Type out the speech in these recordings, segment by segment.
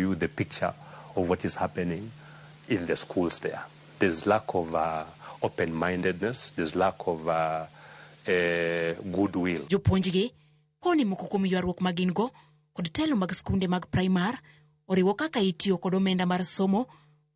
you the picture of what is happening in the schools there. There's lack of open-mindedness, there's lack of goodwill. Jopuonjgi koni moko kuom ywaruok ma gin go kod telo mag skunde mag primar oriwo kaka itiyo kod omenda mar somo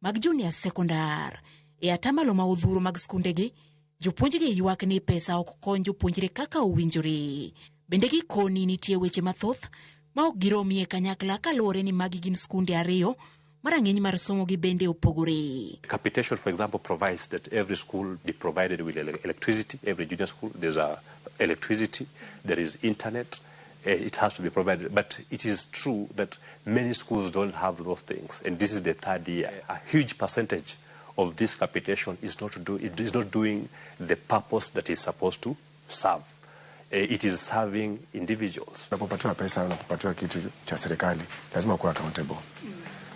mag junior sekondar. E atamalo ma odhuro mag skundegi, jopuonjgi ywak ni pesa ok kony jopuonjre kaka owinjore. Bende gikoni nitie weche mathoth ma ok giromie kanyakla kaluwore ni magi gin skunde ariyo ma rang'iny mar somo gi bende opogore. Capitation, for example, provides that every school be provided with electricity. Every junior school, there's a electricity, there is internet. It has to be provided. But it is true that many schools don't have those things. And this is the third year. A huge percentage of this capitation is not, do, it is not doing the purpose that is supposed to serve. It is serving individuals. Unapopatiwa pesa, unapopatiwa kitu cha serikali, lazima kuwa accountable.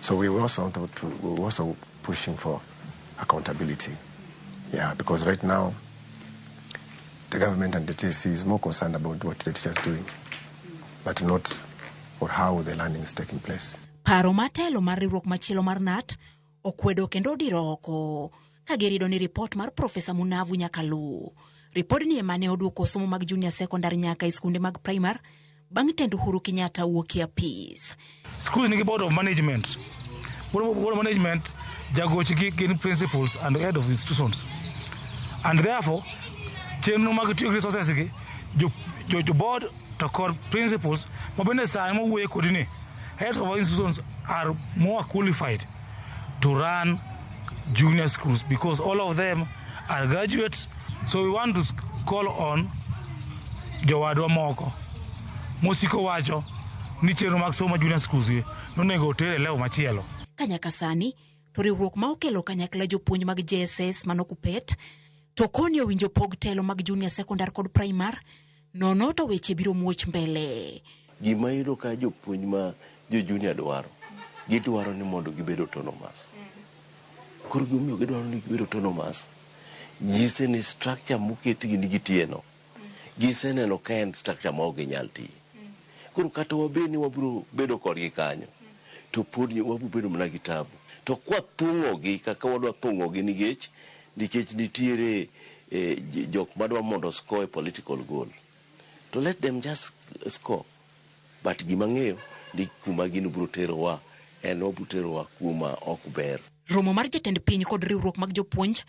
So we also want to, we were also pushing for accountability. Yeah, because right now, the government and the TSC is more concerned about what the teachers doing, but not for how the learning is taking place. Paro ma telo mar riwruok machielo mar KNUT okwedo kendo odiro oko ka girido ni ripot mar Profesa Munavu nyaka luw. Ripodni ema ne oduoko somo mag junior secondary nyaka e skunde mag primar bang' tend Uhuru Kenyatta wuok e apis. Schools nigi board of management. Board of management jagochgi gin principals and head of institutions. And therefore, chenro mag tiyo gi resources gi, jo board to kod principals ma bende sani mawuoye kodi ni heads of institutions are more qualified to run junior schools because all of them are graduates. So we want to call on jowadwa moko mosiko wacho ni chenro mag somo junior schools gi nonego oter e level machielo. Ka nyaka sani to riwruok ma okelo kanyakla jopuonj mag JSS mano KUPPET to koni owinjo pog telo mag junior secondary kod primar nono to weche biro muoch mbele. Gima iyudo ka jopuonj ma jo junior dwaro, gidwaro ni mondo gibed autonomous. Koro gimomiyo gidwaro ni gibed autonomous, nyise ni structure moketgi ni gitiye no, giseneno ka en structure ma ok ginyal tiyo. Koro kata wabed ni wabiro bedo kodgi kanyo, to pod wabiro bedo mana gi tabu. To kwathung'ogi kaka wadwa thung'ogi nikech nitiere jok madwa mondo score a political goal. To let them just score. But gima ng'eyo ni kuma gino biro terowa en obiro terowa kuma ok ber. Romo mar jatend piny kod riwruok mag jopuonj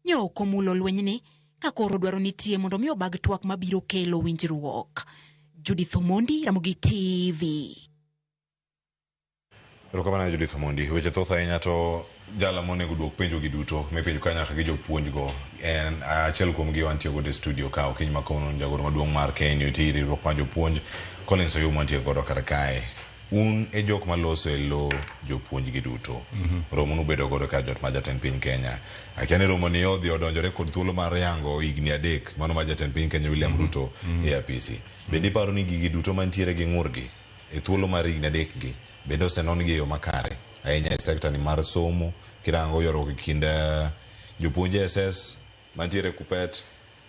nyo ok omulo lwenyni ka koro dwaro nitie mondo mi obag twak mabiro kelo winjruok. Judith Omondi, Ramogi TV. Erokamano Judith Omondi. Weche thoth ahinya to jala monego duok penjo gi duto mipenjo ka nyaka gi jopuonj go en achiel kuom gi wantie godo e studio ka okinyi ma kawuono jagoro maduong' mar KNUT riwruok mar jopuonj Collins Oyuma wantie godo kar kae. Un e jok maloso e lo jopuonj gi duto. Romo nubedo godo ka jot mar jatend piny Kenya. Akia ni romo ni odhi odonjore kod thuolo mar yango higni 3 mano mar jatend piny Kenya William Ruto e apisi. Bende iparo ni gigi duto mantiere gi ng'urgi e thuolo mar higni 3 gi bende osenon gi e yo makare ahinya e sekta ni mar somo kirango ywaruok e kind jopuonj SS mantiere KUPPET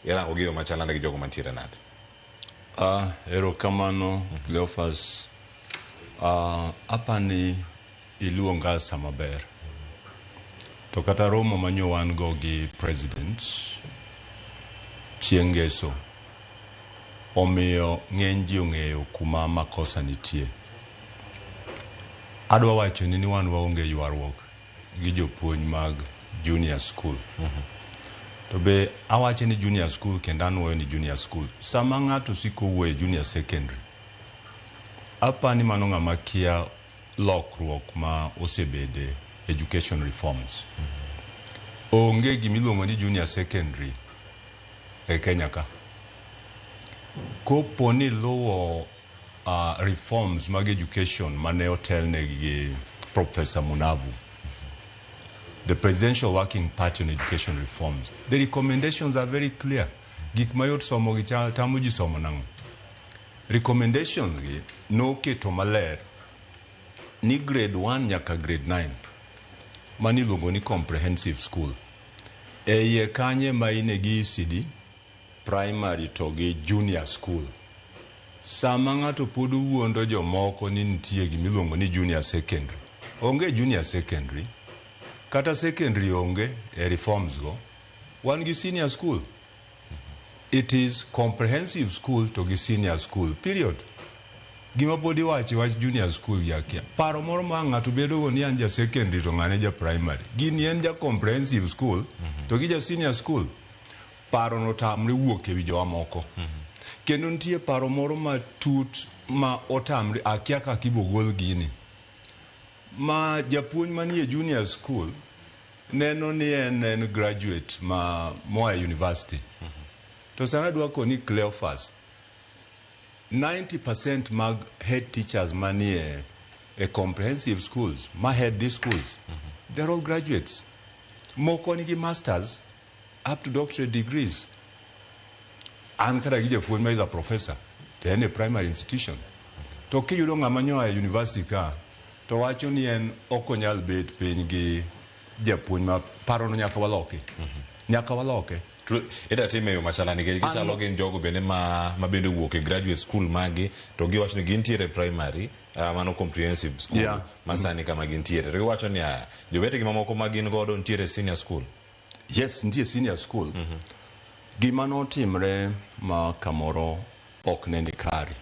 irango gi e yo machal nade gi jogo mantiere KNUT? Erokamano Cleophas. Apani iluonga sama ber. To kata romo manyo wan go gi president chieng' ngeso omiyo ng'eny ji ong'eyo kuma makosa nitie. Adwa wacho ni wan waonge ywaruok gi jopuonj mag junior school. To be awacho ni junior school kendo anuoyo ni junior school. Sama ng'ato siko wuoyo e junior secondary, apani mano ng'ama kia lokruok ma osebede education reforms. Onge gimiluongo ni junior secondary e Kenya ka. Kopo ni luwo reforms mag education mane otelnegi gi Professor Munavu, the Presidential Working Party on Education Reforms, the recommendations are very clear. Gik mayot somo gi tamo ji somo nang'o? Recommendations gi noketo maler ni grade 1 nyaka grade 9 mani iluongo ni comprehensive school. E iye kanye ma ine gi ECD, primary to gi junior school. Sama ng'ato pod wuondo jomoko ni nitie gimiluongo ni junior secondary, Onge junior secondary. Kata secondary onge e reforms go. Wan gi senior school. It is comprehensive school to gi senior school, period. Gima pod iwacho wach junior school gi akia. Paro moro ma ng'ato bedo go ni an ja secondary to ng'ane ja primary. Gini en ja comprehensive school to gi ja senior school. Paro no tamre wuok e wi jowa moko. Kendo nitie paro moro matut ma otamre akia kaka ibo gol gini. Ma japuonj manie junior school neno ni en graduate ma moa e university. To sana adwa koni Cleophas, 90% mag head teachers manie e comprehensive schools, ma head these schools, they're all graduates. Moko nigi masters up to doctorate degrees. An kata gi japuonj ma is a professor, to en e primary institution. To kiyudo ng'ama nyoa e university ka, to wacho ni en ok onyal bet piny gi japuonj ma parono nyaka waloki. Nyaka waloke. Ida time e yo machala nikech gichalo gin jogo bende ma bende owuok e graduate school magi to giwacho ni gintiere primary mano comprehensive school ma sani kama gintiere to giwacho ni aya jowetegi mamoko ma gin godo nitiere senior school. Yes, nitie senior school. Gima notimre ma kamoro ok ne ni kare.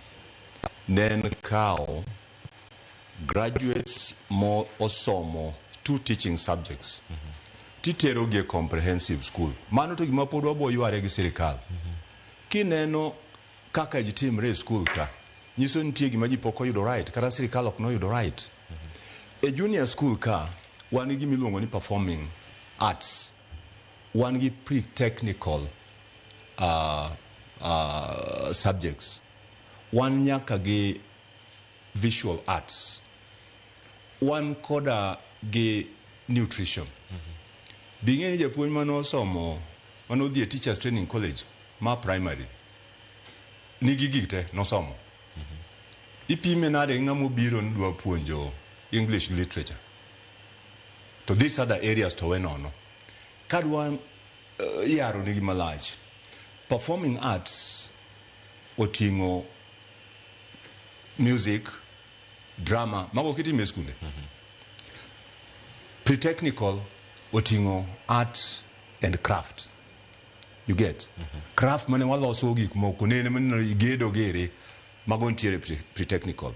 Ne en kawo graduates mo osomo 2 teaching subjects. Titero gi e comprehensive school. Mano to gima pod wabo yware gi sirikal. Kineno kaka ji timre e school ka, nyiso nitie gima ji pok oyudo right, kata sirikal ok noyudo right. E junior school ka, wan gi gima iluongo ni performing arts. Wan gi pre-technical subjects. Wan nyaka gi visual arts. Wan koda gi nutrition. Bing'e ni japuonj manosomo, manodhi e Teachers Training College ma primary, nigi gik te nosomo. Ipime nade gi ng'ama obiro ni dwa puonjo English literature. To these other areas to we nono. Kadwa yaro nigi malach, performing arts oting'o music, drama, mago kitime e skunde. Pre-technical oting'o art and craft. You get? Craft mane waloso gik moko, nene maneno gedo gere, mago nitiere pre-technical.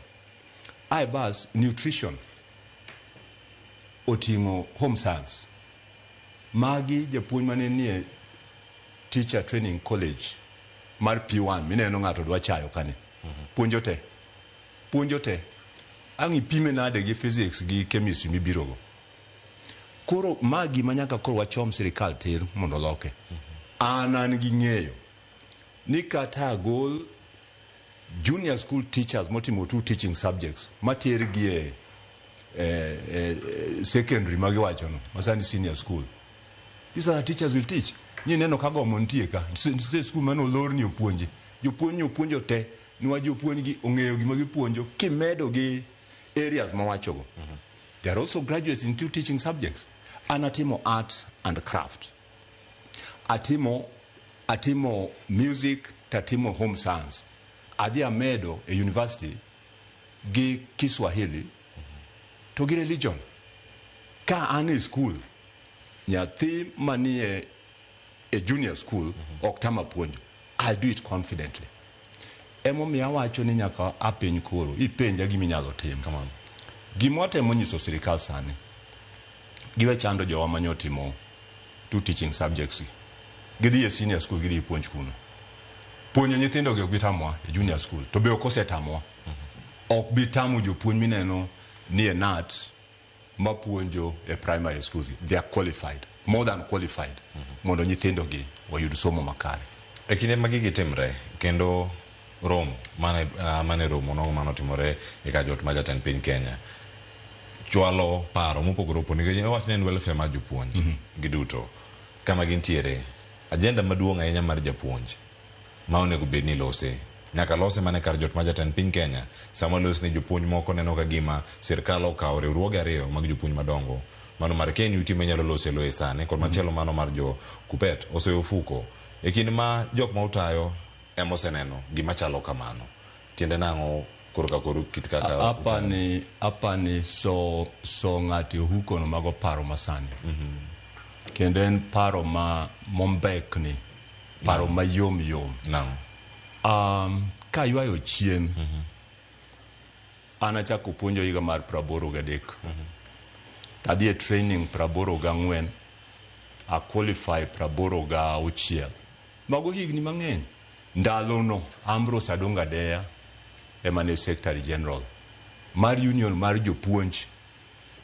Ae bas, nutrition oting'o home science. Magi japuonj mane nie Teacher Training College mar P1, mineno ng'ato dwa chayo kani. Puonjo te. Puonjo te. Ang' ipime nade gi physics gi chemistry mibirogo. Koro ma gima nyaka koro wachom sirikal tir mondo oloke. An gi ng'eyo ni kata agol junior school teachers motimo 2 teaching subjects mater gi e secondary magiwachono masani senior school. These are teachers will teach. Ni neno ka gomo nitie ka. Nitie school mane olor ni opuonji. Jopuonj ni opuonjo te. Niwach jopuonj gi ong'eyo gima gipuonjo kimedo gi areas mawachogo. They are also graduates in 2 teaching subjects. An atimo art and craft. Atimo music, tatimo home science. Adhi amedo e university gi Kiswahili to gi religion. Ka an e school, nyathi manie e junior school ok tama puonjo. I'll do it confidently. Emomiyo awacho ni nyaka apiny koro, ipenja gima inyalo timo. Gima watemo nyiso sirikal sani, giwe chando jowa manyotimo 2 teaching subjects gi. Gidhi e senior school, gidhi puonj kuno. Puonjo nyithindo gi ok bi tamowa e junior school, to be ok osetamowa. Ok bi tamo jopuonj mineno ni e NAT mapuonjo e primary schools. They are qualified, more than qualified, mondo nyithindo gi oyud somo makare. E kinde ma gigi timre, kendo romo, mane romo nogo manotimore e kar jot ma jatend piny Kenya, chwalo paro mopogore opogore, nikech wach ne en welfare mar jopuonj giduto kama gintiere. Agenda maduong' ahinya mar japuonj ma onego bed ni lose, nyaka lose mana kar jot ma jatend piny Kenya. Sama lose ni jopuonj moko neno ka gima sirkal okawo riwruoge ariyo mag jopuonj madongo, mano mar KNUT minyalo lose loye sani kod machielo mano mar jo Kupet osoyo ofuko. E kinde ma jok ma utayo ema oseneno gima chalo kamano, tiende nang'o Koro ka koro kit kaka Apani apani so so ng'ato e ohuko no mago paro masani. Kendo en paro ma mombekni, paro mayom yom. Nang'o? Kaywayo chien, an achako puonjo higa mar 83. Tadhi e training 84, a qualify 86. Mago higni mang'eny. Ndalono Ambrose Adongo Adeya ema ne Secretary General mar union mar jopuonj.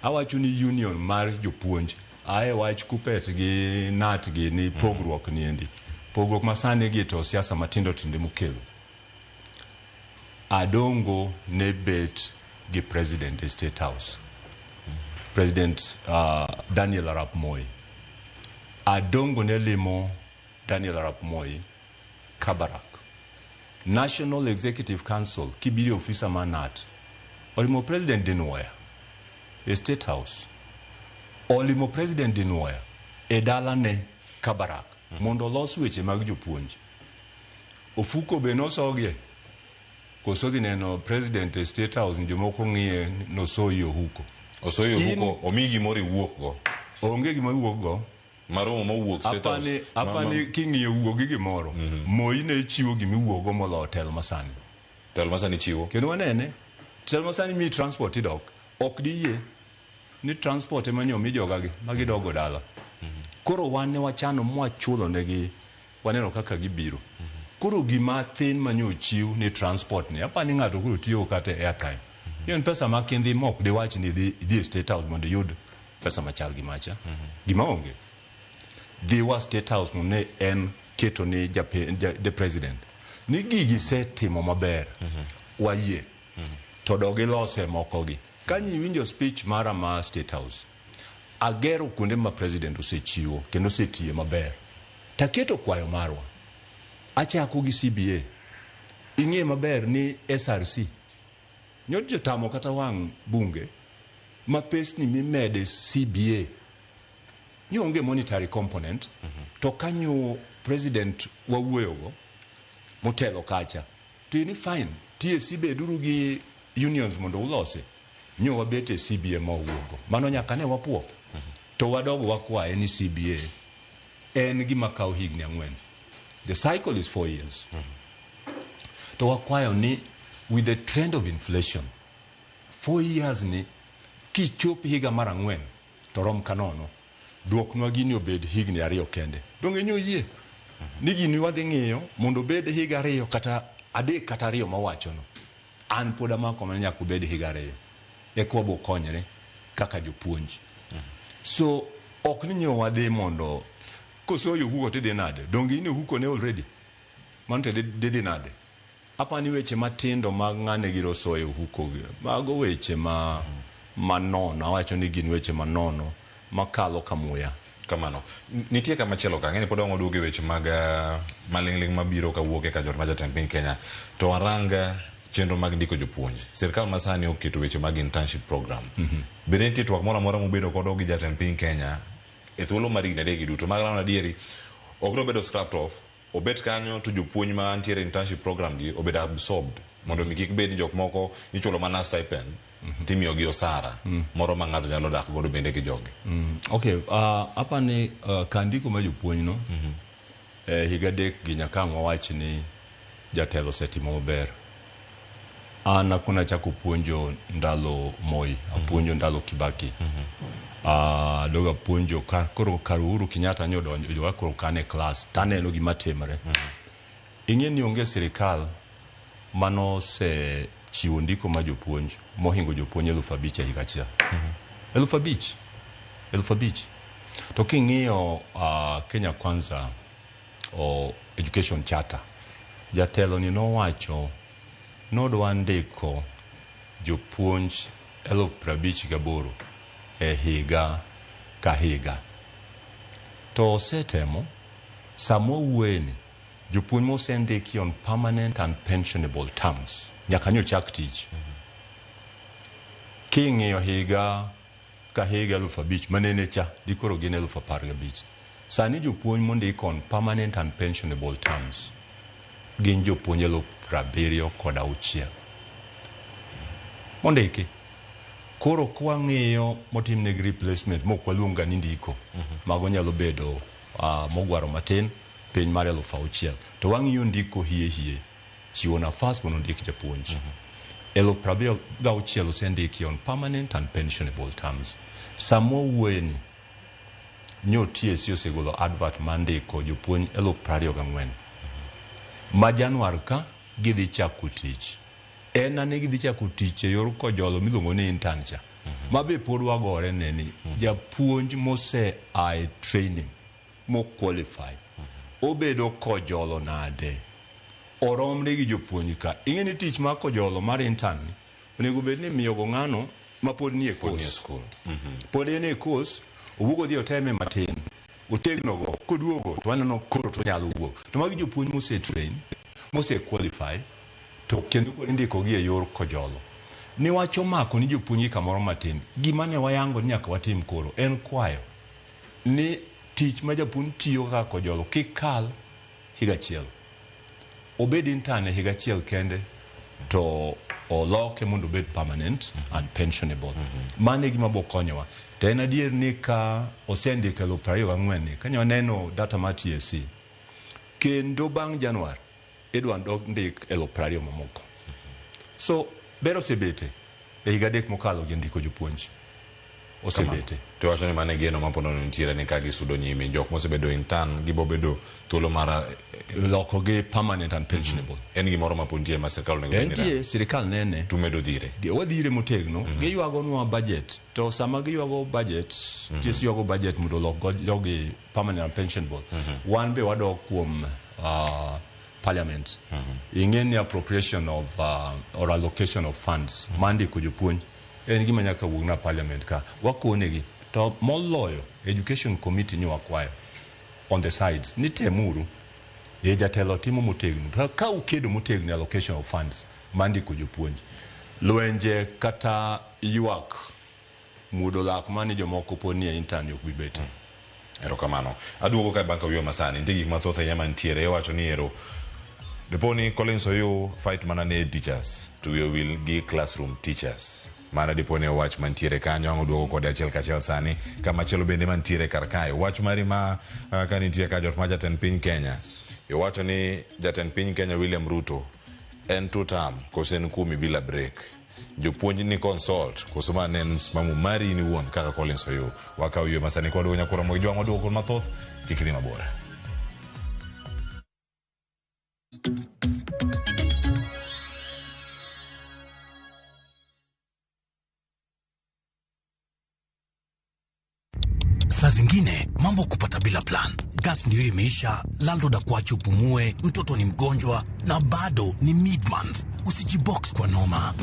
Awacho ni union mar jopuonj. Ae wach kupet gi nat gi ni pogruok niendi. Pogruok masani gi to siasa matindo tindo mokelo. Adongo ne bet gi president e State House. President Daniel Arap Moi. Adongo ne limo Daniel Arap Moi Kabarak. National Executive Council kibiro ofisa mar NAT olimo President Dinwoya e State House. Olimo President Dinwoya e dalane Kabarak mondo olos weche mag jopuonj. Ofuko be nosogie koso dhi neno President e State House jomoko ng'iye nosoyi ohuko. Osoyi ohuko omiyi gimoro iwuok go. Onge gima iwuok go. Maromo mowuok State House. Apani king'iyo wuok gi gimoro, Moi ne chiwo gima iwuok go moloyo telo masani. Telo masani chiwo. Kendo wanene, telo masani miyi transport idok, ok diyie ni transport ema nyo mi jogagi ma gidogo dala. Koro wan ne wachano mwachulo negi, waneno kaka gibiro. Koro gima thin manyo ochiw ni transport ni, apani ng'ato koro tiyo kata airtime. En pesa ma kindhi mok diwach ni idhi e State House mondo iyud pesa machal gi macha. Gima onge. Dhiwa State House no ne en keto ni the president ni gigi setimo maber, wayie to dog ilose moko gi. Ka iwinjo speech mara ma State House, agero kuonde ma president osechiwo kendo osetiye maber. Taketo kwayo marwa. Achako gi CBA. Ing'e maber ni SRC nyocha otamo kata wang' bunge ma pesni mimede CBA nyo onge monetary component. To kanyo president wawuoyogo motelo kacha to ni fine, TSC beduru gi unions mondo ulose. Nyo wabet e CBA ma wawuogo mano nyaka ne wapuo to wadogo wakwaye ni CBA en gima kawo higni 4. The cycle is 4 years. To wakwayo ni with the trend of inflation, 4 years ni kichop higa mar 4 to rom ka nono, duoknwa gini obed higni 2 kende. Donge nyo yie ni gini wadhi ng'iyo mondo obed higa 2 kata 3 kata 2 mawachono. An pod amako mana nyaka obed higa 2 eka wabo konyre kaka jopuonj. So ok ni nyo wadhi mondo kosoyo ohuko tidhi nade? Donge in e ohuko ne already? Mano to didhi nade? Apani weche matindo mag ng'ane giro soyo ohuko gi. Mago weche ma manono, awacho ni gin weche manono makalo kamuya. Kamano. Nitie kama chielo ka, ang'e ni pod wang' waduogo e weche mag maling'ling' mabiro kawuok e kajor mar jatend piny Kenya. To warang chenro mag ndiko jopuonj. Sirkal masani oketo weche mag internship program. Bende nitie twak moro amora mubedo kodo gi jatend piny Kenya e thuolo mar higni 3 gi duto? Mag nano adieri, ok nobedo scrapped off, obet kanyo to jopuonj ma ntiere internship program gi obedo absorbed mondo mi kik bed ni jok moko ichulo mana stipend timiyogi osara moro ma ng'ato nyalo dak godo bende gi jogi. Okay, apani ka ndiko ma jopuonj no, higa 3 gi nyaka ang' wawach ni jatelo osetimo maber. An akona achako puonjo ndalo Moi, apuonjo ndalo Kibaki. Adogo apuonjo koro kar Uhuru Kenyatta nyo donjo joga koro kan e klas taneno gima timre. Ing'e ni onge sirikal manosechiwo ndiko ma jopuonj mohingo jopuonj 5,000 e higa achiel. 5,000. 5,000. To king'iyo Kenya Kwanza o Education Charter, jatelo ni nowacho nodwa ndiko jopuonj 58,000 e higa ka higa. To osetemo, sama wawuoyeni, jopuonj mosendiki on permanent and pensionable terms nyaka nyo chak tich. King'iyo higa ka higa 5,000 manene cha dikoro gin 15,000. Sani jopuonj mondik on permanent and pensionable terms gin jopuonj 76,000. Mondiki. Koro kwang'iyo motimnegi replacement mok waluong ga ni ndiko. Mago nyalo bedo mogwaro matin piny mar 6,000. To wang'iyo ndiko hie hie. Chiwo nafas mondo ondik japuonj. 76,000 osendiki on permanent and pensionable terms. Sama wawuoye ni, nyo TSC osegolo advert mar ndiko jopuonj 24,000. Ma Januar ka gidhi chako tich. En ane gidhi chako tich e yor kojolo miluongo ni intern cha. Ma be pod wagore ne ni japuonj mose a e training mo qualify obedo kojolo nade? Oromre gi jopuonj ka. Ing'e ni tich mar kojolo mar intern ni onego bed ni miyo go ng'ano ma pod nie course. Pod en e course, owuok odhi oteme matin. Otegno go, koduogo to waneno koro to onyalo wuok. To magi jopuonj mose train, mose qualify, to kendo koro indiko gi e yor kojolo. Ni wach omako ni jopuonj gi kamoro matin. Gima ne wayango ni nyaka watim koro en kwayo ni tich ma japuonj tiyo kaka kojolo kik kal higa achiel. Obed intern e higa achiel kende to oloke mondo obed permanent and pensionable. Mano e gima bo konyowa. To en adier ni ka osendiko 24,000 ni, ka nyaneno data mar TSC, kendo bang' Januar idwa dok ndik 20,000 mamoko. So ber osebete e higa 3 mokalo gi ndiko jopuonj. Osebete. To wacho ni mano e geno ma pod nitiere ni ka gisudo nyime jok mosebedo intern gibo bedo thuolo mar loko gi permanent and pensionable. En gimoro ma pod nitie ma sirkal onego bed ni Entie sirkal nene. Tumedo dhire. Wadhire motegno. Giywagonwa budget. To sama giywago budget, TSC ywago budget mondo olok jogi permanent and pensionable. Wan be wadok kuom parliament. Ing'e ni appropriation of or allocation of funds mar ndiko jopuonj en gima nyaka wuog na parliament ka. Wakonegi. To moloyo education committee ni wakwayo on the sides ni temuru e jatelo timo motegno. To ka ukedo motegno allocation of funds mar ndiko jopuonj, lwenje kata ywak muodo lak mani jomoko pod nie intern ok bi betie. Erokamano. Aduogo kae bang' ka wuoyo masani. Nitie gik mathoth ahinya mantiere. Iwacho ni ero dipo ni Collins Oyuu fight mana ne teachers to wiye owil gi classroom teachers. Mano dipo ni wach mantiere kanyo ang' oduogo kode achiel kachiel sani. Kamachielo bende mantiere kar kae. Wach mari ma ka nitie ka jot ma jatend piny Kenya. Iwacho ni jatend piny Kenya William Ruto en two term koso en kuomi bila break. Jopuonj ni consult koso ma ne en msimamo mari in iwuon kaka Collins Oyuu. Wakaw yue masani kwa duogo nyakura mogi jwang' waduogo kod mathoth kik idhi mabor. Saa zingine mambo kupata bila plan. Gas ndio imeisha, landlord akuache upumue, mtoto ni mgonjwa na bado ni mid-month. Usijibox kwa noma.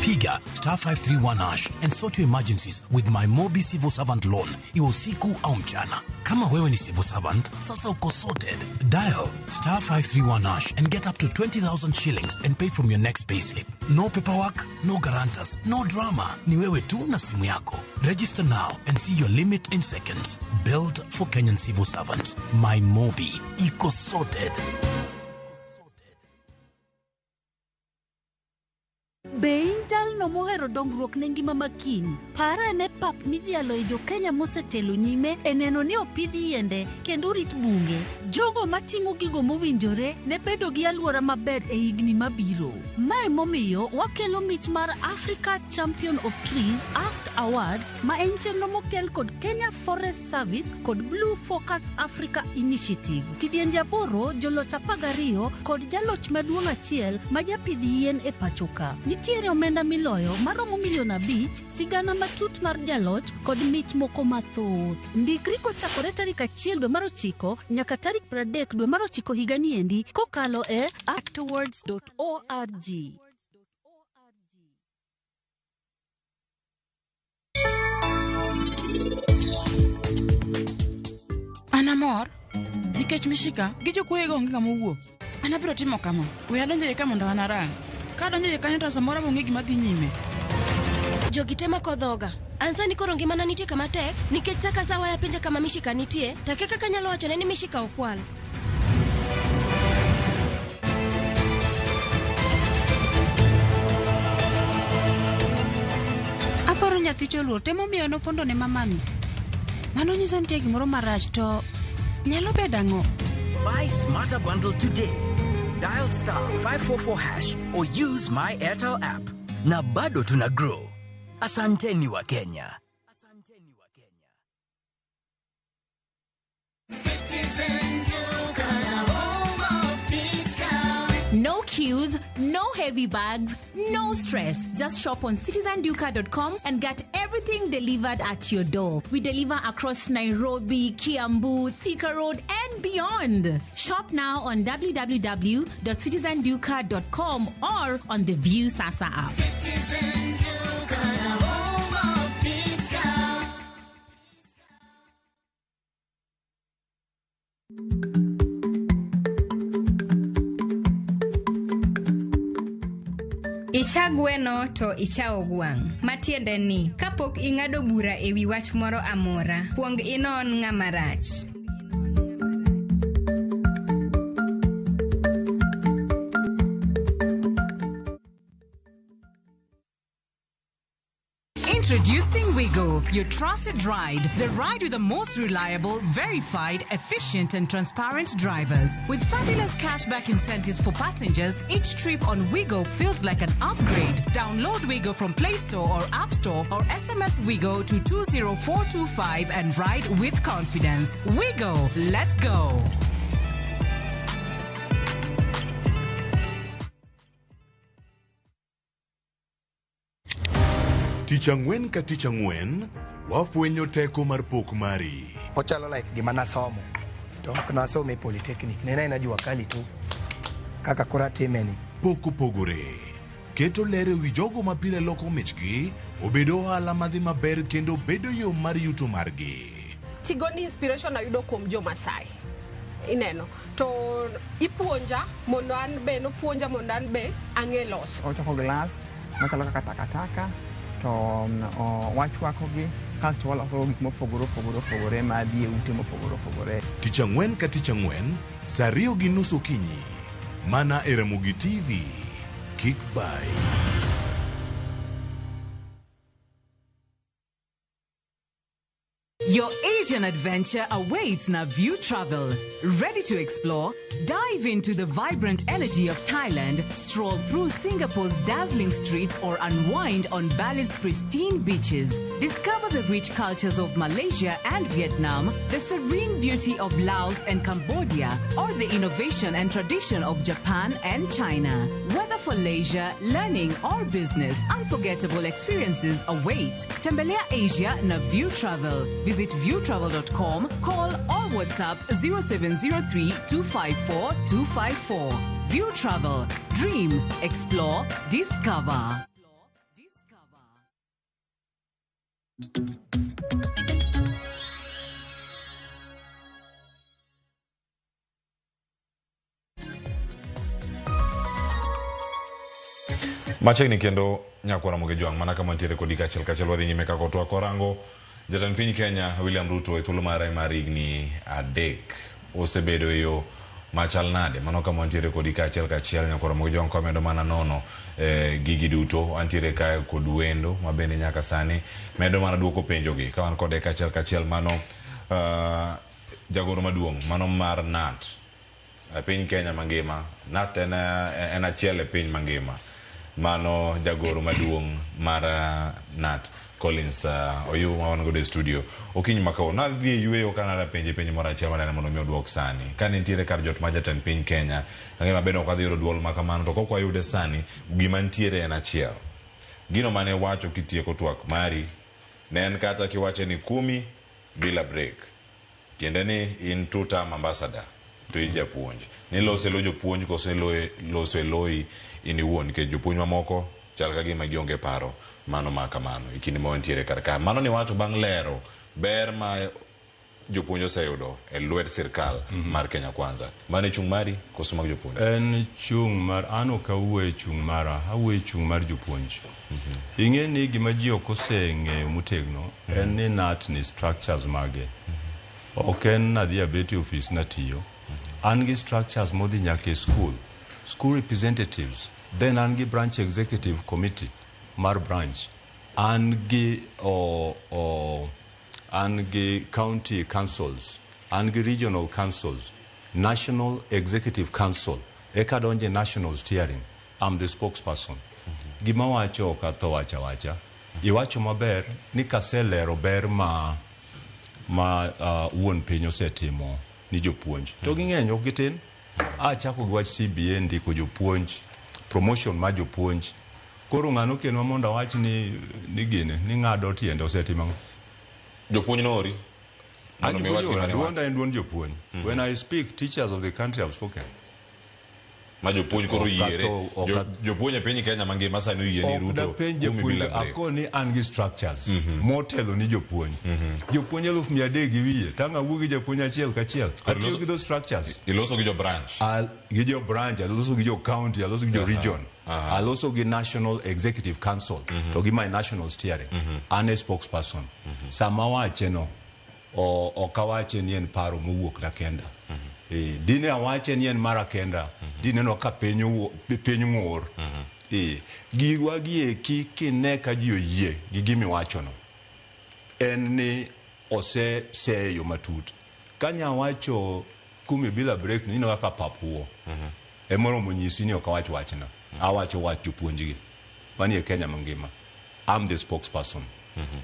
Piga star 531 hash and sort your emergencies with my Mobi Civil Servant Loan, iwe usiku au mchana. Kama wewe ni civil servant, sasa uko sorted. Dial star 531 hash and get up to 20,000 shillings and pay from your next payslip. No paperwork, no guarantors, no drama. Ni wewe tu na simu yako. Register now and see your limit in seconds. Built for Kenyan civil servants. My Mobi. Iko sorted. Be in jalno mohero dongruok ne ngima ma kiny? Par ane pap midhialo e jo-Kenya mosetelo nyime e neno ni opidh yiende kendo orit bunge. Jogo matimo gigo mowinjore ne bedo gi alwora maber e higni mabiro. Mae momiyo wakelo mich mar Africa Champion of Trees Act Awards ma en chenro mokel kod Kenya Forest Service kod Blue Focus Africa Initiative. Kidienje 8, joloch 12 kod jaloch maduong' achiel ma japidh yien e pacho ka. Nitiere omenda miloyo maromo milion 5, sigana matut mar jaloch kod mich moko mathoth. Ndikri kochakore tarik 1 dwe mar 9 nyaka tarik 30 dwe mar 9 higani endi kokalo e actawards.org. An amor nikech Mishika gi jokuoyego onge ng'ama owuok. An abiro timo kama, we adonjo iye ka mondo an arang. Ka adonjo iye kanyo to samoro abiro ng'e gima dhi nyime. Jogi te mako dhoga. An sani koro ngimana nitie kama tek nikech sa ka sa waya penja kama Mishika nitie, to akia kaka anyalo wachone ni Mishika okwal. Aparo nyathi cha oluor to emomiyo nopondo ne mamani. Mano nyiso nitie gimoro marach to nyalo bedo ang'o? Buy Smarter Bundle today. Dial star 544 hash or use My Airtel app. Na bado tuna grow. Asanteni wa Kenya. No queues, no heavy bags, no stress. Just shop on citizenduka.com and get everything delivered at your door. We deliver across Nairobi, Kiambu, Thika Road, and beyond. Shop now on www.citizenduka.com or on the View Sasa app. Icha gweno to ichawo gwang'. Matiende ni, kapok ing'ado bura e wi wach moro amora, kuong inon ng'ama rach. Introducing Wigo, your trusted ride. The ride with the most reliable, verified, efficient, and transparent drivers. With fabulous cashback incentives for passengers, each trip on Wigo feels like an upgrade. Download Wigo from Play Store or App Store or SMS Wigo to 20425 and ride with confidence. Wigo, let's go. Tich ang'wen ka tich ang'wen, wafwenyo teko mar pok mari. Ochalo like gima nasomo to ok nasome e polytechnic ne en aena jua kali tu kaka koro atime ni. Pok opogore. Keto ler e wi jogo ma pile loko michgi obedo ohala madhi maber kendo bedo yo mar yuto margi. Tigoni inspiration ayudo kuom jo Masai. Ineno. To ipuonja mondo an be nopuonja mondo an be ang'e loso. Ochoko glass machalo kaka takataka to wachwakogi kasto waloso gik mopogore opogore opogore madhi e ute mopogore opogore. Tich ang'wen ka tich ang'wen, saa 2:30 okinyi. Mana e Ramogi TV. Kik bai. Your Asian adventure awaits Naview Travel. Ready to explore? Dive into the vibrant energy of Thailand, stroll through Singapore's dazzling streets, or unwind on Bali's pristine beaches. Discover the rich cultures of Malaysia and Vietnam, the serene beauty of Laos and Cambodia, or the innovation and tradition of Japan and China. Whether for leisure, learning, or business, unforgettable experiences await. Tembelea Asia Naview Travel. Visit viewtravel.com, call or WhatsApp 0703 254 254. View Travel. Dream, explore, discover. Machiegni kendo nyakwara Ramogi Jwang' mana kama ntiere kodi kachiel kachiel wadhi nyime kaka otwak warango jatend piny Kenya William Ruto e thuolo mare mar higni 3 osebedo e yo machal nade mano kama wantiere kodi kachiel kachiel nyakwara Ramogi Jwang' kwamedo mana nono gigi duto wantiere kae kod wendo mabende nyaka sani medo mana duoko penjogi ka wan kode kachiel kachiel mano jagoro maduong' mano mar KNUT e piny Kenya mangima. KNUT en achiel e piny mangima. Mano jagoro maduong' mar KNUT Collins Oyu ma wan godo e studio okinyi ma kawuono. Nadhi e yweyo ka nada penje penjo moro achiel manene mondo mi oduok sani. Ka nitiere kar jot mar jatend piny Kenya, ang'e maber ok wadhi yudo duol ma kamano to kok wayude sani, gima nitiere en achiel. Gino mane wacho kitieko twak mari, ne en kata kiwache ni kumi bila break. Tiende ni in two-term ambassador to in japuonj. Niloso e lo jopuonj koso niloso e loyi in iwuon nikech jopuonj mamoko chal ka gima gionge paro mano ma kamano e kinde ma wantiere kar ka. Mano niwacho bang' lero ber ma jopuonj oseyudo e lwet sirkal mar Kenya Kwanza. Mano e chung' mari koso mag jopuonj? En chung' mar an ok awuoyo e chung' mara, awuoyo e chung' mar jopuonj. Ing'e ni gima ji ok oseng'eyo motegno en ni KNUT ni structures mage. Ok en nadhi abet e ofis natiyo. An gi structures modhi nyaka e school. School representatives. Then an gi branch executive committee mar branch. An gi o, o, an gi county councils, an gi regional councils, national executive council, eka donje national steering. I'm the spokesperson. Gima wacho ok atho wacha wacha. Iwacho maber ni kaselero ber ma ma wuon piny osetimo ni jopuonj. To ging'eny ok gitin. Achako gi wach CBA ndiko jopuonj, promotion mar jopuonj. Koro ng'ano kenwa mondo awach ni ni gini ni ng'ado tiende osetimo ang'o? Jopuonj noori An mondo mi iwach jopuonj gima ora, ne duonda iwacho. en duond jopuonj. When I speak, teachers of the country have spoken. Ma jopuonj koro Ok oyiere. atho- ok Jopuonj e piny Kenya mangima sani oyie ni Ok Ruto dapenj kumi japuonj bila break. akoni an gi structures motelo ni jopuonj. Jopuonj 300,000 gi wiye, tang' awuo gi japuonj achiel kachiel. Koro Atiyo iloso- gi those structures. Iloso gi jo branch. Gi jo branch, aloso gi jo county, aloso gi jo region. Aloso gi National Executive Council to gi my national steering. An e spokesperson. Sama awache no, ok awache ni en paro mowuok na kenda. Dine awache ni en mara kenda, dineno ka piny piny ng'ur. Gigwa gi eki kine ka ji oyie gi gimiwachono, en ni oseseye yo matut. Kanya wacho kumi bila break ni ineno kaka pap wuo. Emoromo nyisi ni ok awach wachna. Awacho wach jopuonjgi manie Kenya mangima. I'm the spokesperson.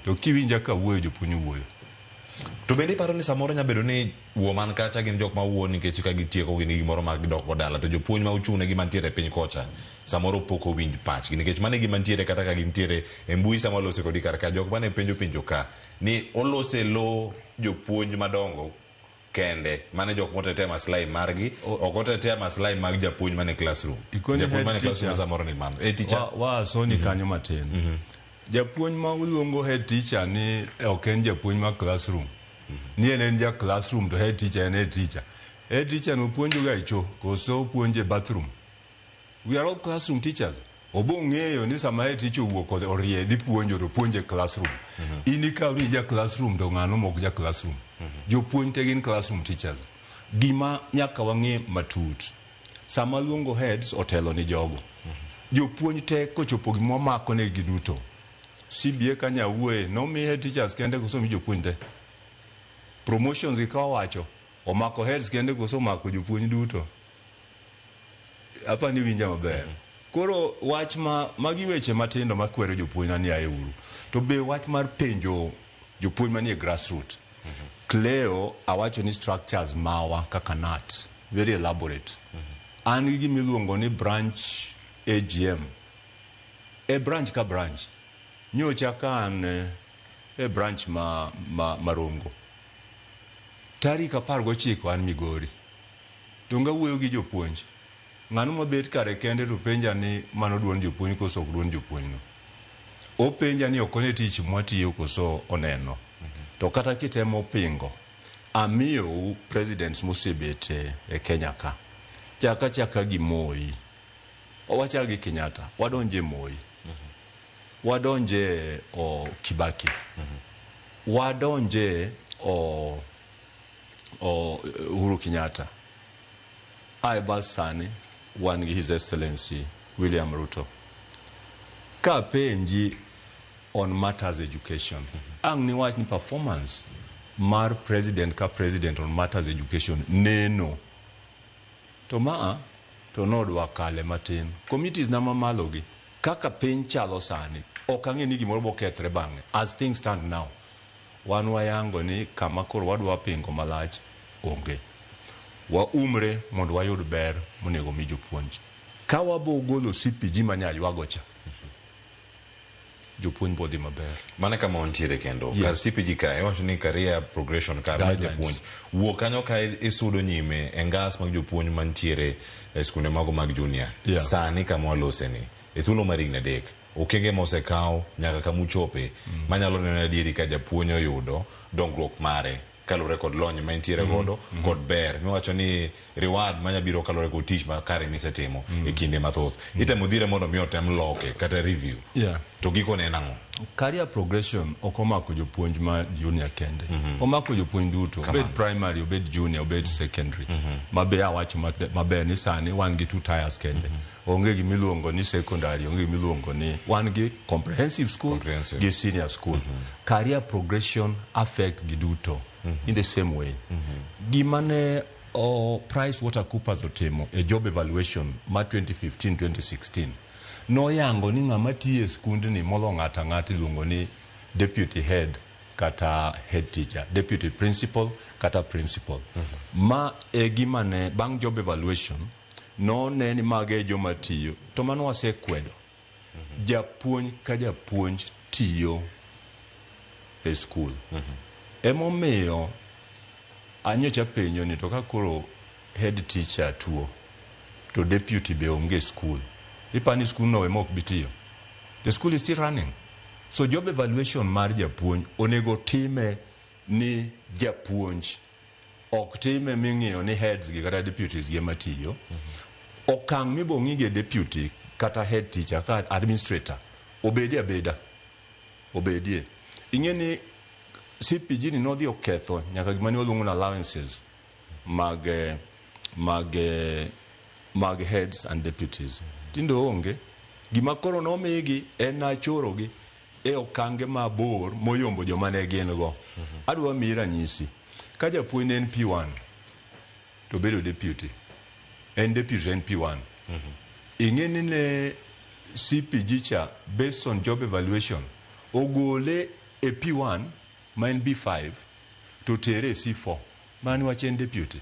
To kiwinja ka wuoyo, jopuonj wuoyo. To bende iparo ni samoro nya bedo ni wuo man kacha gin jok ma wuo nikech ka gitieko gin gi gimoro ma gidok go dala to jopuonj ma ochung' negi mantiere e piny kocha samoro pok owinj pachgi nikech mano e gima ntiere kata ka gintiere e mbui sama walose kodi kar ka jok mane penjo penjo ka ni olose lo jopuonj madongo kende mane jok motetea maslahi margi ok otetea maslahi mag japuonj mane classroom. Ikoni Japuonj head mane classroom teacher. samoro ni mano e teacher Wa asoni kanyo matin. Japuonj ma uluongo head teacher ni ok en japuonj ma classroom. Ni en en ja classroom to head teacher en head teacher. Head teacher no puonjo ga e cho koso puonjo e bathroom. We are all classroom teachers. Obo ng'eyo ni sama head teacher owuok orie dhi puonjo to puonjo e classroom. In ikaw ni ja classroom to ng'ano mok ja classroom. Jopuonj te gin classroom teachers. Gima nyaka wang'e matut. Sama luongo heads otelo ni jogo. Jopuonj te kochopo gima wamako negi duto. CBA kanya wuoye nomi head teachers kende koso omi jopuonj te. Promotions gi ka wawacho omako heads kende koso omako jopuonj duto. Apa ni winja maber. Koro wach ma magi weche matindo makwero jopuonj na ni aye uru. To be wach mar penjo jopuonj manie grassroot. Cleo awacho ni structures mawa kaka KNUT very elaborate. An gi gima iluongo ni branch AGM. E branch ka branch. Nyocha ka an e branch ma, Marongo. Tarik 19 an Migori. Donge awuoyo gi jopuonj. Ng'ano mabet kare kende to penja ni mano duond jopuonj koso ok duond jopuonj no. Openja ni ok one tich mwatiyo koso oneno. To kata kitemo pingo, amiyou presidents mosebet e Kenya ka. Chaka chaka gi Moi. Wachak gi Kenyatta, wadonje Moi. Wadonje o Kibaki. Wadonje o Uhuru Kenyatta. Ae bas sani wan gi His Excellency William Ruto. Ka penji on matters education, ang' niwach ni performance mar president ka president on matters education neno. To maa to nodwa kale matin. Committees na mamalo gi kaka piny chalo sani ok ang'e ni gimoro bokethre bang'e. As things stand now, wan wayango ni kama koro wadwa pingo malach onge. Waumre mondo wayud ber monego mi jopuonj. Ka wabo golo CPG manya ywago cha, jopuonj bo dhi maber. Mano kama wantiere kendo. Yes. Kar CPG ka iwacho ni career progression ka mar Guidelines. japuonj. Wuok kanyo ka isudo nyime e ngas mag jopuonj mantiere e skunde mago mag junior. Yeah. Sani kama walose ni e thuolo mar higni 3 okenge mosekaw nyaka kama uchope manyalo neno adieri ka japuonj oyudo dongruok mare. kaluwore kod lony ma intiere godo kod ber miwacho ni reward manya biro kaluwore kod tich makare misetimo e kinde mathoth. Itemo dhire mondo mi otem loke kata review. To gikone en ang'o? Career progression ok omako jopuonj ma junior kende. Omako jopuonj duto. Obed primary, obed junior, obed secondary. Mabe awacho maber ni sani wan gi two tiers kende. Onge gimiluongo ni secondary, onge gimiluongo ni wan gi comprehensive school gi senior school. Career progression affect gi duto in the same way. Gima ne Price Water Coopers otimo e job evaluation ma 2015-2016 noyango ni ng'ama tiyo e skundni molo ng'ato ang'ata iluongo ni deputy head kata head teacher, deputy principal kata principal. Ma e gima ne bang' job evaluation none ni mago e joma tiyo to mano wasekwedo. Japuonj ka japuonj tiyo e skul. Emomiyo anyocha penjo ni to ka koro head teacher tuo to deputy be onge e skul, ipani skul no ema ok bi tiyo? The school is still running. So job evaluation mar japuonj onego time ni japuonj, ok time ming'iyo ni heads gi kata deputies gi ema tiyo. Okang' mibo ng'ige deputy kata head teacher kata administrator obedie abeda, obedie. Ing'e ni CPG ni nodhi oketho nyaka gima ne waluongo ni allowances mag heads and deputies. Tinde onge. Gima koro nomigi en achorogi e okange mabor moyombo joma ne gin go. Adwa miyi ranyisi. Ka japuonj ne en P1 to obedo deputy. En deputy en P1. Ing'e ni ne CPG cha based on job evaluation ogole e P1 ma en B5 to tere e C4 mano wach en deputy.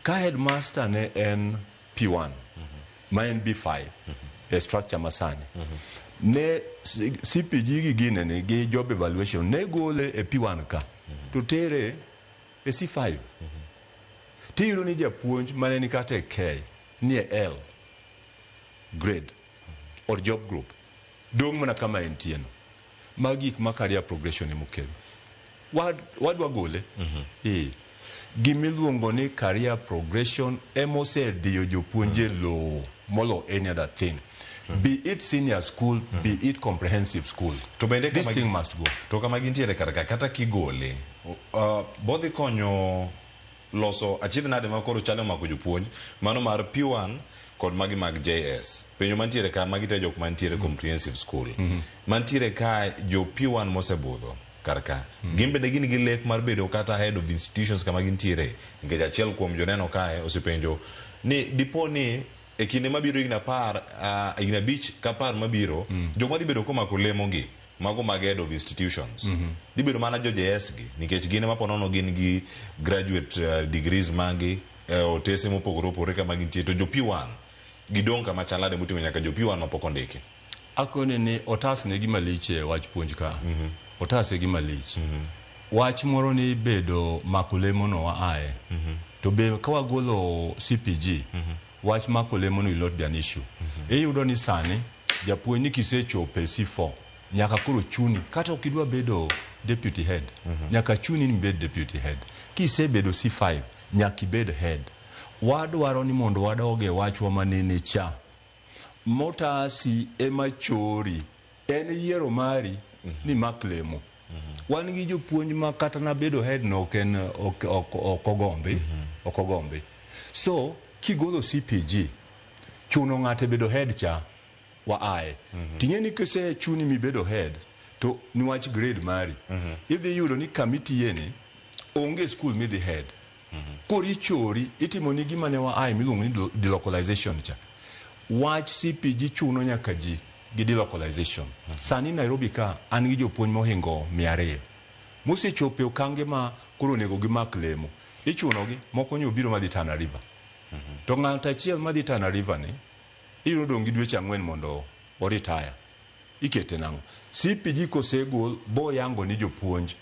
Ka headmaster ne en P1 ma en B5 e structure masani ne CPG gi gine ni gi job evaluation ne gole e P1 ka to tere e C5. Tiyudo ni japuonj mane ni kata e K ni e L grade or job group dong' mana kama entie no. Magi gik ma career progression emokelo. Wadwa gole. Gimiluongo ni career progression emosediyo jopuonj e lowo molo any other thing. Be it senior school, be it comprehensive school. To bende This thing must go. To kama gintiere kar ka kata kigole, bodhi konyo loso achiedh nade ma koro chalo mako jopuonj mano mar P1 kod magi mag JS. Penjo mantiere ka magi te jok mantiere comprehensive school. Mantiere ka jo P1 mosebudho kar ka. Gin bende gin gi lek mar bedo kata head of institutions kama gintiere. Nikech achiel kuom joneno kae osepenjo ni dipo ni e kinde mabiro higni 10, higni 5 ka 10 mabiro, jok madhi bedo komako lemo gi mago mag head of institutions dhi bedo mana jo JS gi nikech gin ema ponono gin gi graduate degrees magi otese mopogore opogore kama gintie to jo P1 gidong' kama chalade moting'o nyaka jo P1 mapok ondiki. Akone ni otas ne gima lich e wach puonj ka. Otas e gima lich. Wach moro ni bedo mako lemo no wa ae. To be ka wagolo CPG, wach mako lemo no will not be an issue. Iyudo ni sani japuonj ni kisechopo e C4 nyaka koro chuni kata ok idwa bedo deputy head, nyaka chuni ni ibed deputy head. Kisebedo C5 nyaka ibed head. Wadwaro ni mondo wadoge wachwa manene cha. Motasi ema chori en yiero mari ni mak lemo. Wan gi jopuonj ma kata nabedo head no ok en ok ogombi, ok ogombi. So kigolo CPG chuno ng'ato bedo head cha wa ae. Ting'e ni kisechuni mibedo head to niwach grade mari. Idhi yudo ni kamitiye ni onge school midhi head. Koro ichori itimo ni gima ne wa ae miluongo ni delocalization cha. Wach CPG chuno nyaka ji gi delocalization. Sani Nairobi ka an gi jopuonj mohingo 200. Mosechopo e okange ma koro onego gimak lemo. Ichunogi moko nyo biro madhi Tana River. To ng'ato achiel madhi Tana River ni iyudo dong' gi dweche 4 mondo oritaya. Ikete nang'o? CPG kosegol boyango ni jopuonj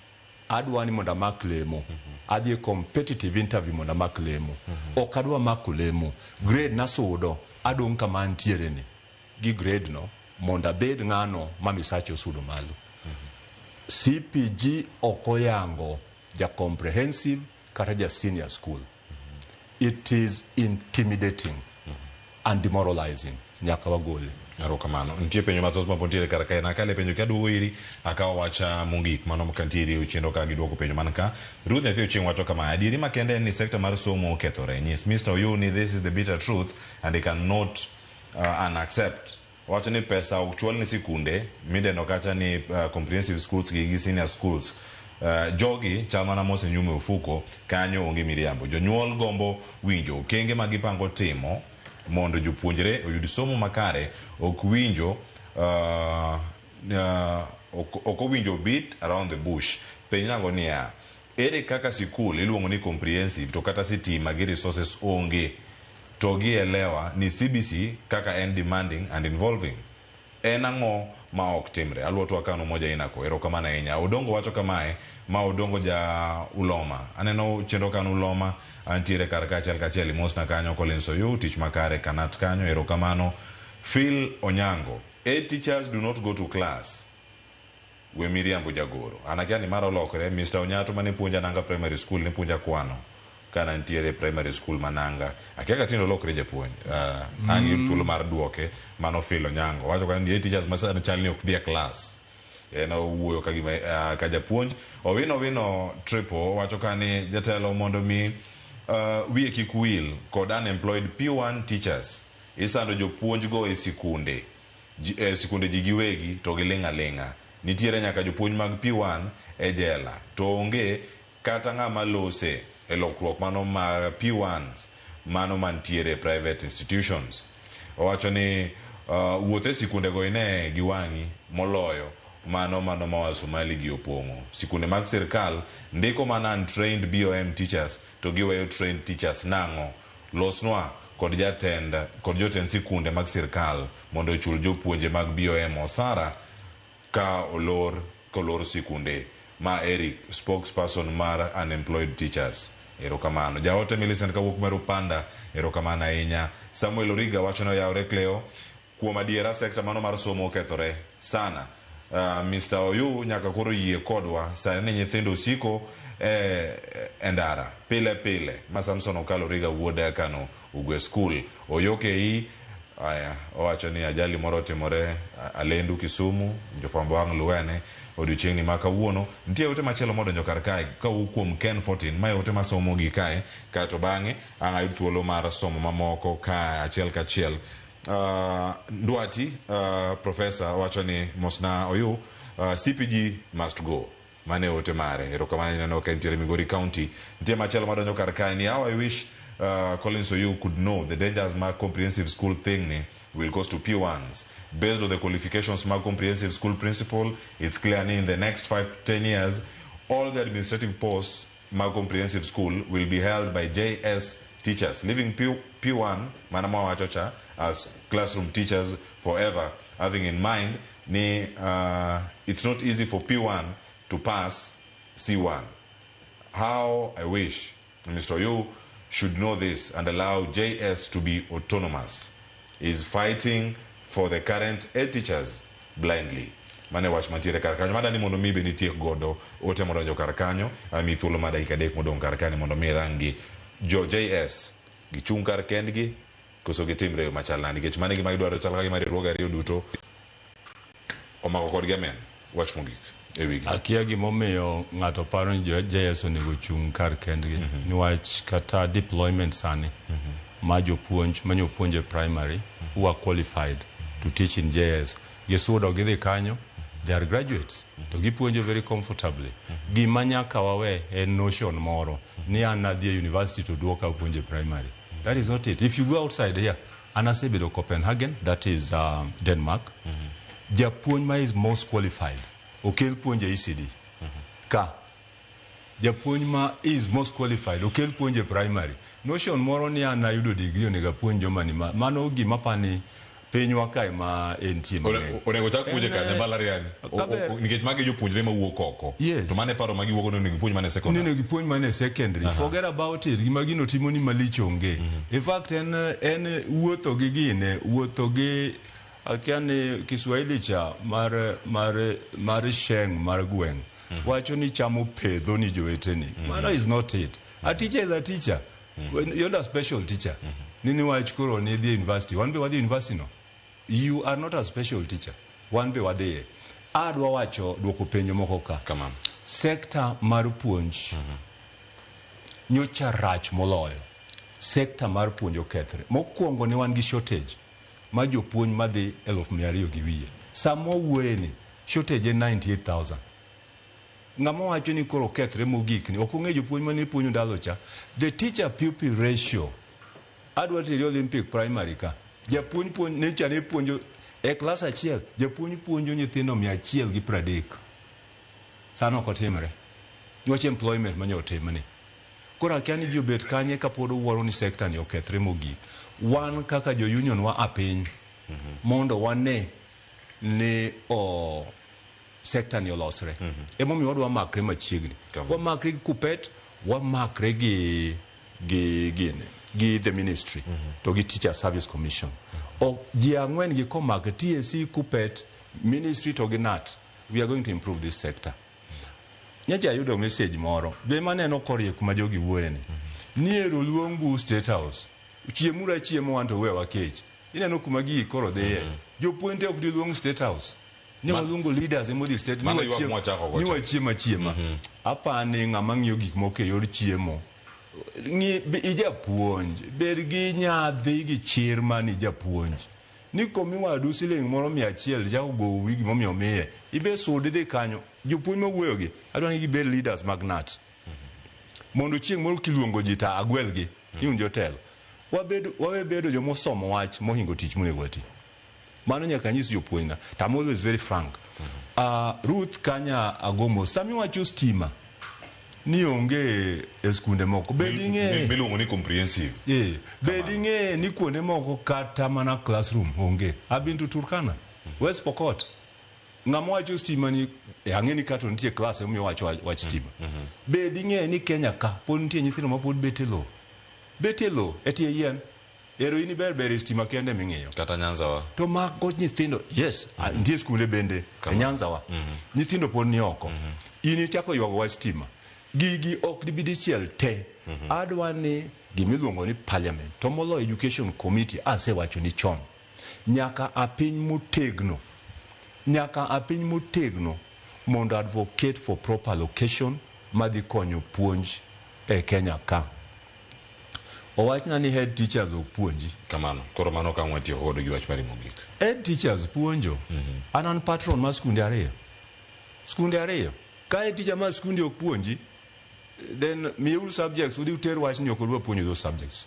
adwa ni mondo amak lemo. Adhi e competitive interview mondo amak lemo. Ok adwa mako lemo. Grade nasudo adong' kama antiere ni gi grade no mondo abed ng'ano ma misache osudo malo. CPG ok oyango ja comprehensive kata ja senior school. It is intimidating and demoralizing. Nyaka wagole. Erokamano. Nitie penjo mathoth ma pod nitiere kar kae. Nakale penjo kaduogo iri akawo wacha mogik mano ka nitiere chenro ka giduoko penjo man ka. Ruth Nyathi Ochieng wacho kama, adieri makende en ni sekta mar somo okethore. Nyis Mr. Oyoo ni this is the bitter truth and he cannot unaccept. Wacho ni pesa ok chwal ne sikunde midendo kacha ni comprehensive schools gi senior schools. Jogi chal mana mosenyumo e ofuko kanyo onge miriambo. Jonyuol gombo winjo okenge ma gipango timo mondo jopuonjre oyud somo makare ok winjo ok owinjo beat around the bush. Penj nango niya, ere kaka sikul iluongo ni comprehensive to kata sitima gi resources onge to gielewa ni CBC kaka en demanding and involving. En ang'o ma ok timre? Aluo twak kano moja inako. Erokamano ahinya. Odongo wacho kamae, ma Odongo ja Uloma. Aneno chenro kano Uloma, antiere kar kachiel kachiel imosna kanyo Collins Oyu, tich makare Kanat kanyo, erokamano. Phil Onyango, 8 teachers do not go to class. We miriambo jagoro. An akia ni mara olokre, Mr. Onyato mane puonja Nanga Primary School ne puonja kwano. Kana nitiere primary school mananga. Akia ka tinde olokre japuonj. Ang' yud thuolo mar duoke, mano Phil Onyango. Wacho ka ni teachers ma sani chal ni ok dhi e class. En owuoyo ka gima ka japuonj. Owino Owino Triple wacho ka ni jatelo mondo mi wiye kik wil kod unemployed P1 teachers. Isando jopuonj go e sikunde. Sikunde ji giwegi to giling' aling'a. Nitiere nyaka jopuonj mag P1 e jela. To onge kata ng'ama lose e lokruok mano mar P1s mano mantiere private institutions. Owacho ni wuoth e sikunde go ine gi wang'i moloyo mano ma Somali gi opong'o. Sikunde mag sirkal ndiko mana untrained BOM teachers to giweyo trained teachers nang'o. Losnwa kod jotend sikunde mag sirkal mondo ochul jopuonje mag BOM osara ka olor sikunde. Ma Eric, spokesperson mar unemployed teachers. Erokamano. Jaote Millicent kawuok Meru Panda, erokamano ahinya. Samuel Origa wacho ni oyawre Cleo, kuom adiera sekta mano mar somo okethore sana. Mr. Oyu nyaka koro yie kodwa sani ni nyithindo osiko e ndara pile pile. Ma Samson Okalo Origa wuod Kano Ugwe School. Oyoke i aya owacho ni ajali moro otimore Alendu Kisumu, jofwambo wang' luwene odiochieng'ni ma kawuono. Nitie ote machielo modonjo kar kae kawuok kuom Ken 14, mae ote masomo gi kae, kaeto bang'e ang' ayud thuolo mar somo mamoko ka achiel kachiel. Ndwati professor wacho ni mosna Oyu, CPG must go. Mane ote mare. Erokamano ineno ka nitiere Migori County. Nitie machielo madonjo kar kae ni how I wish Collins Oyu could know the dangers ma comprehensive school thing ni will cause to P1s. Based on the qualifications ma comprehensive school principal, it's clear in the next 5 to 10 years, all the administrative posts ma comprehensive school will be held by JS teachers, leaving P1, mana wachocha, as classroom teachers forever, having in mind ni it's not easy for P1 to pass C1. How I wish Mr. Oyu should know this and allow JS to be autonomous. Is fighting for the current 8 teachers blindly. Mane wach mantiere kar kanyo. Madani mondo mi be nitiek godo ote modonjo kar kanyo. Ami thuolo mar dakika 3 modong' kar kanyo mondo mi rangi jo JS gichung' kar kendgi koso gitimre yo machal nade, nikech mano e gima gidwaro chal ka gima riwruoge ariyo duto omako kodgi amen. Wach mogik e wigi. Akia gimomiyo ng'ato paro ni jo JS onego chung' kar kendgi. Niwach kata deployment sani ma jopuonj manyo puonj e primary who are qualified to teach in JS gisudo gidhi kanyo, they are graduates to gipuonjo very comfortably. Gima nyaka wawe en notion moro ni an adhi e university to duoka puonjo e primary. That is not it. If you go outside here, an asebedo Copenhagen, that is Denmark. Japuonj ma is most qualified okel puonjo e ECD. Ka japuonj ma is most qualified okel puonjo e primary. Notion moro ni an ayudo degree onego apuonj joma ni mano gima pani pinywa kae ma entie mang'eny. Onego chak puonje kanye mbalariany? Nikech magi jopuonjre mawuok oko. Yes. To mane paro magiwuok no onego gipuonj mana e secondary. Onego gipuonj mana e secondary. Forget about it. Gima gino timo ni malich onge. In fact en wuotho gi gine, wuotho gi akia ni Kiswahili cha mar sheng mar gweng'. Wacho ni chamo pedho ni joweteni. Mano is not it. A teacher is a teacher. When you're not a special teacher. Nini wach koro ni dhi university. Wan be wadhi university no. You are not a special teacher. Wan be wadhiye. Adwa wacho duoko penjo moko ka. Kamano. Sekta mar puonj nyocha rach moloyo. Sekta mar puonj okethre. Mokwongo ne wan gi shortage ma jopuonj madhi 200,000 gi wiye. Sama wawuoye ni shortage en 98,000. Ng'ama wacho ni koro okethre mogik ni ok ong'e jopuonj mane puonjo ndalo cha. The teacher pupil ratio adwa teri Olympic Primary ka. Japuonj puonj ne cha ne puonjo e klas achiel, japuonj puonjo nyithindo 130. Sano ok otimre. Niwach employment manyo otimni. Koro akia ni ji obet kanye kapod owuoro ni sekta ni okethre mogik. Wan kaka jo union wa a piny mondo wane ni o sekta ni olosre. Emomiyo wadwa makre machiegni. Wamakre gi KUPPET, wamakre gi gini, gi the ministry to gi Teacher Service Commission. Ok ji ang'wen gi komakre TSC, KUPPET, ministry to gi KNUT. We are going to improve this sector. Nyocha ayudo message moro be maneno korie kuma jogi wuoye ni. Ni ero luongu State House. Chiemuru achiemo wan to wewa kech. Ineno kuma gigi koro dhiye. Jopuonj te ok diluong State House. Ne waluongo leaders emodhi state. Ni Mano ywak mwachako go ni cha. wachiemo achiema. Apani ng'ama ng'iyo gik moko e yor chiemo. Ng'i ijapuonj, bed gi nyadhi gi chir mani ijapuonj. Ni komi wadu siling moro 100 chako go wi gimomiyo omiye. Ibe sud idhi kanyo. Jopuonj mawuoyo gi, adwa ni gibed leaders mag KNUT. Mondo chieng' moro kiluongo ji ta agwelgi, ni un jotelo. Wabed, wawe bedo jomosomo wach mohingo tich monego wati. Mano nyaka nyis jopuonjna. To I'm always very frank. Ruth kanya agomo, sami wacho stima, ni onge e skunde moko. Bed ing'e Miluongo ni comprehensive. Bed ing'e ni kuonde moko kata mana classroom onge. I've been to Turkana, West Pokot. Ng'ama wacho stima ni ang'e ni kato nitie class emomiyo wacho wach stima. Bed ing'e ni Kenya ka pod nitie nyithindo ma pod bet e lowo. Bet e lowo e tie yien. Ero in iber ber e stima kende ming'iyo. Kata Nyanza wa. To mago nyithindo, yes, nitie skunde bende e Nyanza wa. Nyithindo pod ni oko. In ichako ywago wach stima. Gigi ok dibi dichiel te. Adwa ni gimiluongo ni parliament to moloyo education committee asewacho ni chon. Nyaka a piny motegno. Nyaka a piny motegno mondo advocate for proper allocation madhi konyo puonj e Kenya ka. Owachna ni head teachers ok puonji. Kamano. Koro mano ka watieko godo gi wach mari mogik. Head teachers puonjo. An patron mar skunde ariyo. Skunde ariyo. Ka head teacher mar skunde ok puonji, then miyeuru subjects, udhi uter wach ni ok odwa puonjo those subjects.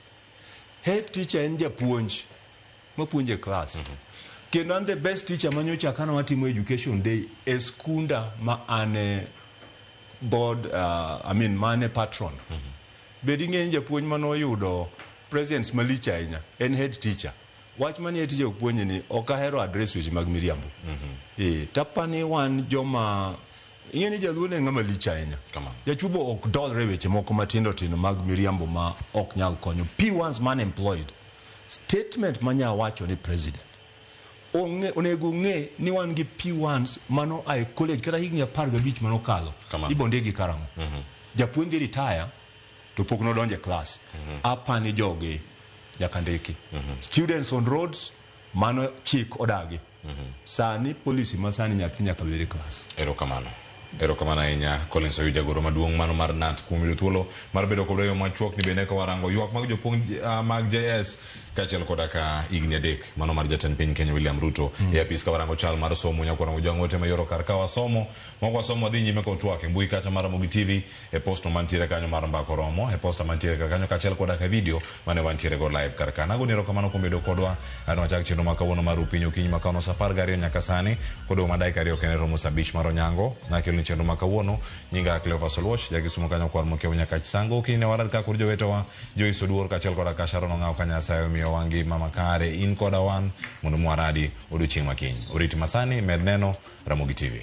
Head teacher en japuonj mapuonjo e class. Kendo an the best teacher manyocha kane watimo education day e skunda ma an e board, I mean mane patron. Bed ing'e ni japuonj manoyudo presents malich ahinya en head teacher. Wach mane head teacher ok puonji ni ok ahero address weche mag miriambo. Tapani wan joma ing'e ni jaluo ne ng'ama lich ahinya. Jachubo ok dolre e weche moko matindo tindo mag miriambo ma ok nyal konyo. P1s man employed. Statement manya wacho ni president onego ng'e ni wan gi P1s mano ae college kata higni 15 manokalo. Ibo ndikgi karang'o? Japuonj dhi retire to pok nodonjo e class. Apani jogi nyaka ndiki. Students on roads mano chik odagi. Sani policy ma sani nyathi nyaka bed e class. Erokamano. Erokamano ahinya Collins Oyuja jagoro maduong' mano mar KNUT kuom yudo thuolo mar bedo kodwa e yo machuok ni bende ka warango ywak mag jopuonj mag JS kaachiel koda ka higni 3 mano mar jatend piny Kenya William Ruto e apis ka warango chal mar somo nyaka warango jang'ote mayoro kar ka wasomo moko wasomo wadhi nyime kod twak e mbui kacha mar Ramogi TV e post mantiere kanyo mar Mbako Romo e posta mantiere kar kanyo kaachiel koda ka video mane wantiere go live kar ka. Nagoni erokamano kuom bedo kodwa an wachak chenro ma kawuono mar Upinyo okinyi ma kawuono sa 12 nyaka sani kodong' ma dakika 2 kende romo sa 5 mar onyango nakeloni chenro ma kawuono nyinga Cleophas Oluoch jakisumo kanyo kwar mokiewo nyaka Chisango okinyi ne warad ka kod jowetewa Joyce Oduor kaachiel koda ka Sharon Ong'aw ka Nyasaye omiyowa ngima makare in koda wan mondo mwaradi odiochieng' makiny. Oriti masani med neno Ramogi TV.